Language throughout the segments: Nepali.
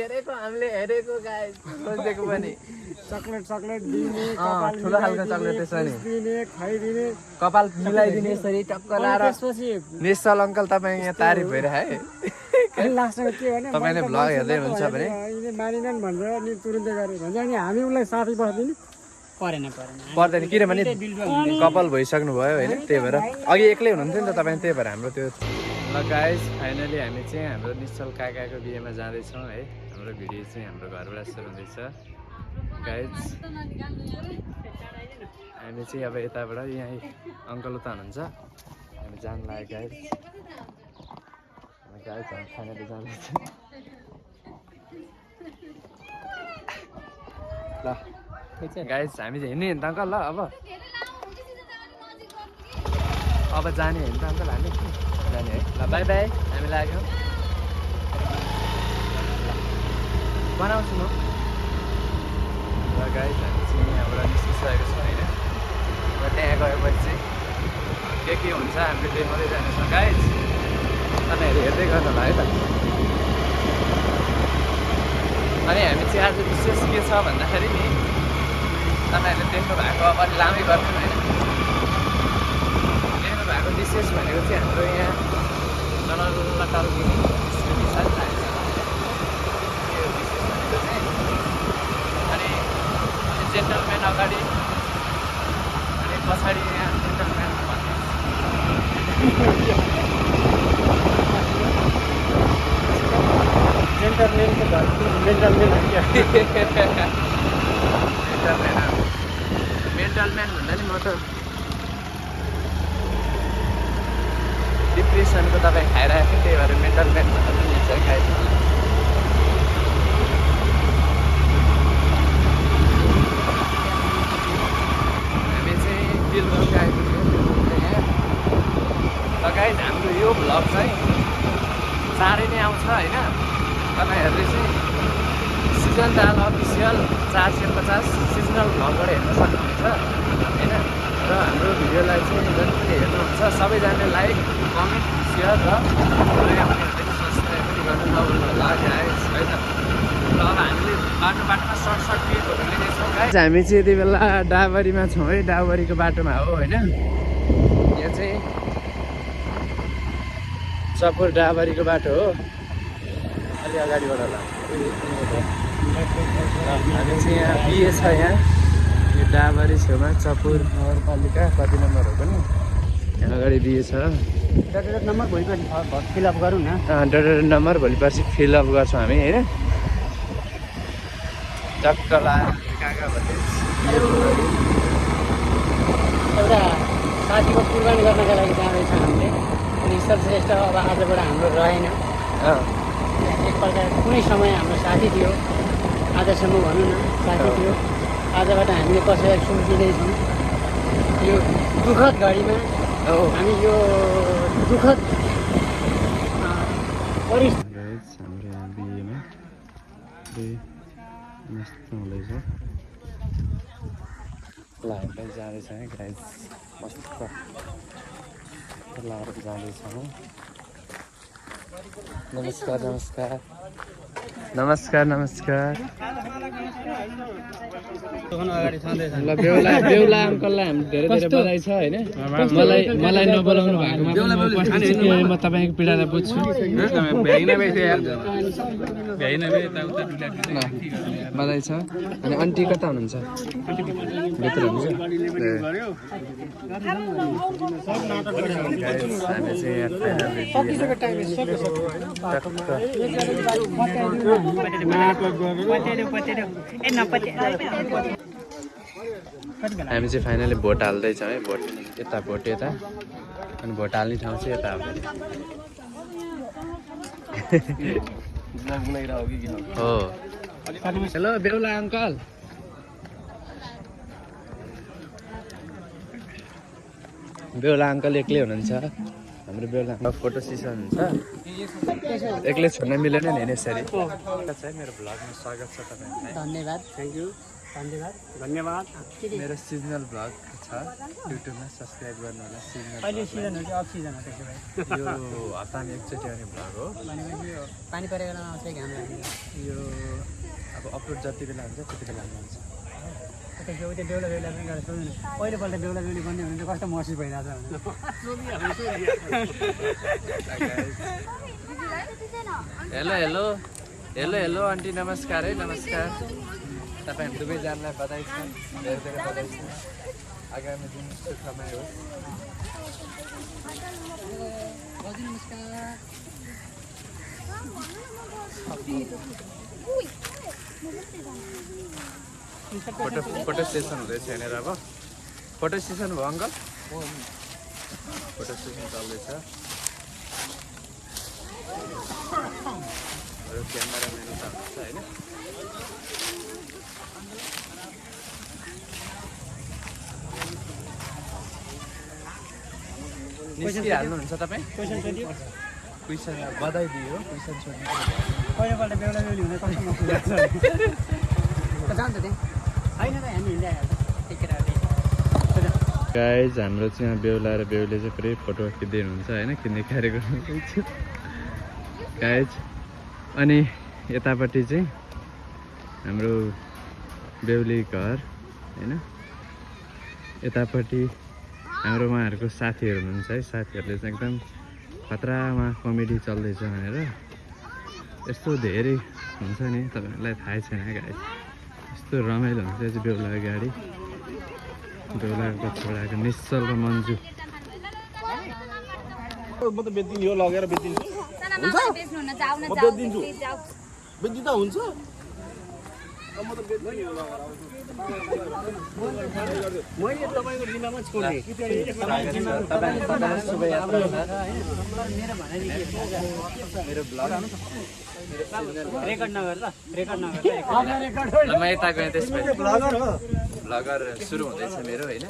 हेरेको हामीले हेरेको गाइस सोचेको पनि चकलेट दिने कपाल ठुलो खालको चकलेट त्यसो नि दिने खाइदिने कपाल मिलाइदिने यसरी टक्क लाएर त्यसपछि निश्चल अङ्कल तपाईँ यहाँ तारिफ भइरहे लास्टमा के भने तपाईँले भ्लग हेर्दै हुनुहुन्छ भने यिनी मानिनन् भनेर अनि तुरुन्तै गरे भन्छ अनि हामी उसलाई साथी बस्दिने पर्दैन किनभने कपाल भइसक्नु भयो होइन त्यही भएर अघि एक्लै हुनुहुन्थ्यो नि त तपाईँ त्यही भएर हाम्रो त्यो ल गाइस फाइनली हामी चाहिँ हाम्रो निश्चल काकाको बिहेमा जाँदैछौँ है हाम्रो भिडियो चाहिँ हाम्रो घरबाट सुरु हुँदैछ गाइस हामी चाहिँ अब यताबाट यहाँ अङ्कल उता हुनुहुन्छ हामी जानु लाग्यो गाइस हामी फाइनली जाँदैछ ल गाइस हामी चाहिँ हिँड्ने नि त अङ्कल ल अब जाने होइन त अङ्कल हामी जाने है ल बाई बाई हामी लाग्यौँ बनाउँछु म र गाइस हामी चाहिँ यहाँबाट निस्किसकेको छौँ होइन र त्यहाँ गएपछि चाहिँ के हुन्छ हामीले देखाउँदै जानेछौँ गाइस तपाईँहरू हेर्दै गर्नु होला है त अनि हामी चाहिँ आज विशेष के छ भन्दाखेरि नि तपाईँहरूले देख्नु भएको अब अलि लामै गर्नु होइन देख्नु भएको विशेष भनेको चाहिँ हाम्रो यहाँ नलटालको स्मृति छ नि त्यो विशेष भनेको चाहिँ अनि जेन्टलम्यान अगाडि अनि पछाडि यहाँ जेन्टलम्यान भन्ने जेन्टलम्यानको घर जेन्टलम्यान मेन्टलम्यान भन्दा नि म त डिप्रेसनको तपाईँ खाइरहेको थिएँ त्यही भएर मेन्टलम्यान भन्दा पनि मिल्छ खाएँ हामी चाहिँ बिलबर्ग आइपुग्यौँ गाइस हाम्रो यो भ्लग चाहिँ चाँडै नै आउँछ होइन तपाईँहरूले चाहिँ सिजन दाल अफिसियल 450 सिजनल भ्लगबाट हेर्न सक्नुहुन्छ होइन र हाम्रो भिडियोलाई चाहिँ जति हेर्नुहुन्छ सबैजनाले लाइक कमेन्ट सेयर र सब्सक्राइब पनि गर्नु नभुल्नु होला गाइस है त र अब हामीले बाटोमा सर्ट क्लिपहरू लिनेछौँ गाइस हामी चाहिँ यति बेला डाबरीमा छौँ है डाबरीको बाटोमा हो होइन यहाँ चाहिँ चपुर डाबरीको बाटो हो अलि अगाडिबाट होला हामी चाहिँ यहाँ बिहे छ यहाँ यो डाबरी छेउमा चपुर नगरपालिका कति नम्बर हो पनि यहाँ अगाडि बिहे छ नम्बर भोलि फिलअप गरौँ न डट नम्बर भोलि पर्सि फिलअप गर्छौँ हामी होइन टक्क लाएर काका भन्ने एउटा साथीको कुर्बानी गर्नका लागि जाँदैछ हामीले अनि सर्वश्रेष्ठ अब आजबाट हाम्रो रहेन एकपल्ट कुनै समय हाम्रो साथी थियो आजसम्म भनौँ न साथी थियो आजबाट हामीले कसैलाई सुम्पिँदैछौँ यो दुःखद घडीमा हामी यो दुःखद परिस्थिति हाम्रो यहाँ बिहेमा मस्त हुँदैछ ल हामीलाई जाँदैछ है गाइस मस्त लाएर जाँदैछौँ नमस्कार नमस्कार नमस्कार नमस्कार ल बेहुला अङ्कललाई हामी धेरै धेरै बधाई छ होइन मलाई नबोलाउनु भएकोमा म तपाईँको पीडालाई बुझ्छु बधाई छ अनि आन्टी कता हुनुहुन्छ भित्र हुनुहुन्छ हामी चाहिँ फाइनली भोट हाल्दैछौँ है भोट यता अनि भोट हाल्ने ठाउँ चाहिँ यता हो हेलो बेहुला अङ्कल बेहुला अङ्कल एक्लै हुनुहुन्छ हाम्रो बेहुला फोटो सेसन हुन्छ एक्लै छोड्न मिलेन नि यसरी मेरो भ्लगमा स्वागत छ तपाईँलाई धन्यवाद थ्याङ्क यू धन्यवाद मेरो सिजनल भ्लग छ युट्युबमा सब्सक्राइब गर्नु होला अहिले सिजनल सिजन हो कि अफ सिजन हो त्यसो भए यो हप्तामा एकचोटि आउने भ्लग हो भनेपछि यो पानी परेको बेलामा आउँछ घाम लाग्ने यो अब अपलोड जति बेला हुन्छ त्यति बेला हुन्छ त्यसो उयो बेहुला बेहुला पनि गरेर सोध्नु पहिलोपल्ट बेहुला बेहुली बन्ने भने चाहिँ कस्तो महसुस भइरहेको छ hello hello hello hello aunty नमस्कार है नमस्कार तपाईँ दुवैजनालाई बधाई छ धेरै धेरै बधाई छ आगामी दिन सुखमय होस् फोटो सेसन हुँदैछ यहाँनिर अब फोटो सेसन भयो अङ्कल फोटो सेसन चल्दैछ क्यामेराम्यान त हुन्छ होइन निस्किहाल्नुहुन्छ तपाईँ क्वेसन सोध्यो क्वेसन बधाई दियो क्वेसन सोध्नु पहिलोपल्ट बेहुला बेहुली हुँदा कस्तो महसुस लाग्छ जान्छ त्यहाँ होइन त हामी हिँड्दै गाइज हाम्रो चाहिँ यहाँ बेहुला र बेहुली चाहिँ पुरै फोटो खिच्दै हुनुहुन्छ होइन खिच्ने कार्यक्रम गाइज अनि यतापट्टि चाहिँ हाम्रो बेहुली घर होइन यतापट्टि हाम्रो उहाँहरूको साथीहरू हुनुहुन्छ है साथीहरूले चाहिँ एकदम खतरामा कमेडी चल्दैछ भनेर यस्तो धेरै हुन्छ नि तपाईँहरूलाई थाहै छैन गाइज यस्तो रमाइलो हुन्छ चाहिँ बेहुलाको गाडी बेहुलाको छोराको निश्चल र मन्जु म त बेच्दिनु हो लगेर बेच्दिन्छु म बेच्दिन्छु बेच्दिँदा हुन्छ म त बेच्दिनु हो मैले तपाईँको जिम्मामा छोडेँ मेरो ब्लग रेकर्ड नगर ल रेकर्ड नगर म यता गएँ त्यसपछि भ्लगर सुरु हुँदैछ मेरो होइन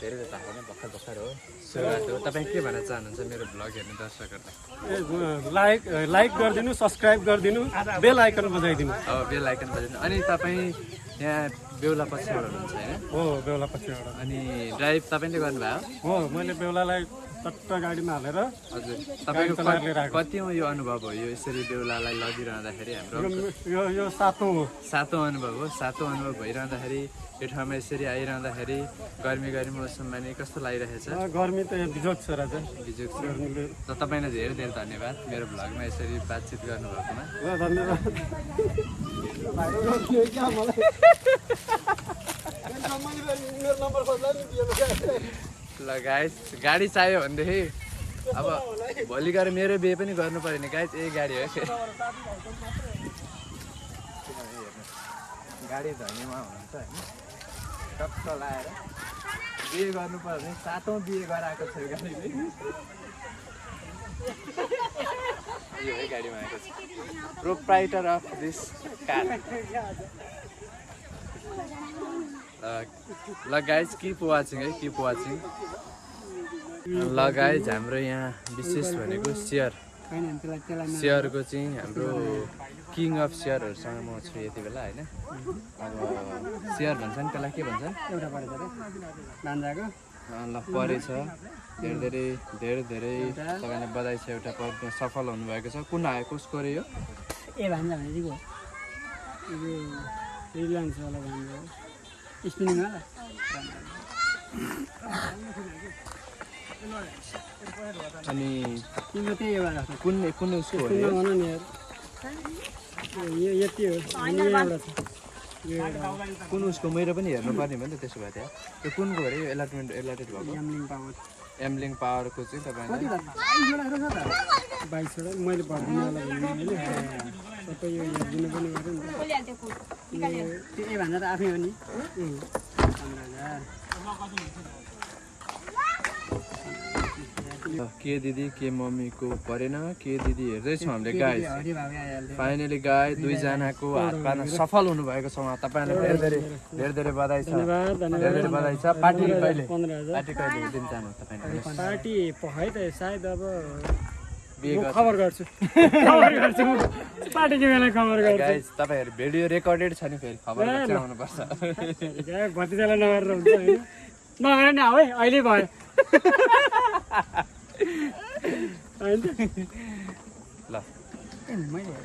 धेरै त थाहा छैन भर्खर भर्खर हो सुरुवात हो तपाईँ के भन्न चाहनुहुन्छ मेरो भ्लग हेर्ने दर्शकहरूलाई लाइक गरिदिनु सब्सक्राइब गरिदिनु बेल आइकन बजाइदिनु अब बेल आइकन बजाउनु अनि तपाईँ यहाँ बेहुला पछिबाट हुनुहुन्छ होइन हो बेहुला पछिबाट अनि ड्राइभ तपाईँले गर्नुभयो हो मैले बेहुलालाई चट्ट गाडीमा हालेर हजुर तपाईँको कतिौँ यो अनुभव हो यो यसरी बेहुलालाई लगिरहँदाखेरि हाम्रो यो सातौँ हो सातौँ अनुभव हो सातौँ अनुभव भइरहँदाखेरि यो ठाउँमा यसरी आइरहँदाखेरि गर्मी गर्मी मौसममा नि कस्तो लागिरहेछ गर्मी त बिजोग छ राजा बिजुक छ त तपाईँलाई धेरै धेरै धन्यवाद मेरो भ्लगमा यसरी बातचित गर्नुभएकोमा धन्यवाद ल गाइस गाडी चाहियो भनेदेखि अब भोलि गएर मेरो बिहे पनि गर्नु पऱ्यो नि गाइस यही गाडी हो गाडी धनीमा हुनुहुन्छ होइन टक्क लाएर बिहे गर्नु पर्यो भने सातौँ बिहे गराएको छ यो गाडीले यो है गाडीमा आएको छ प्रोप्राइटर अफ दिस कार ल गाइज किप वाचिङ है किप वाचिङ ल गाइज हाम्रो यहाँ विशेष भनेको सेयरको चाहिँ हाम्रो किङ अफ सेयरहरूसँग म छु यति बेला होइन अब सेयर भन्छ नि त्यसलाई के भन्छ ल परेछ धेरै धेरै धेरै धेरै तपाईँलाई बधाई छ एउटा पर्व सफल हुनुभएको छ कुन आयो कसको रे यो ए भान्जा भने चाहिँ यो रिलायन्सवाला भान्जा हो स्पिनिङवाला अनि तिम्रो त्यही एउटा कुन कुन उसको हो भन नि यो यति हो अनि एउटा छ यो एउटा कुन उसको मेरो पनि हेर्नुपर्ने भयो नि त त्यसो भए त्यहाँ त्यो कुनको अरे यो एलाटेड भएको यामलिङ पावर एमलिङ पावरको चाहिँ तपाईँलाई 22 मैले भर्दिनु होला भन्ने सबै यो हेरिदिनु पनि गऱ्यो नि त्यही भन्दा त आफै हो नि 15,000 के दिदी के मम्मीको परेन के दिदी हेर्दैछौँ हामीले गाई फाइनली गाई दुईजनाको हात पार्न सफल हुनुभएको छ उहाँ तपाईँलाई धेरै धेरै बधाई छ धेरै धेरै बधाई छ पार्टी कहिले 15,000 पार्टी कहिले दिन जानु तपाईँले पार्टी है त सायद अब बिहे म गर्छ खबर गर्छु खबर गर्छु म पार्टीको बेला खबर गर्छु गाइस तपाईहरु भिडियो रेकर्डेड छ नि फेरि खबर चाहिँ आउनुपर्छ भतिजालाई नगरेर हुन्छ होइन नगरे नि है अहिले भयो होइन ल मैले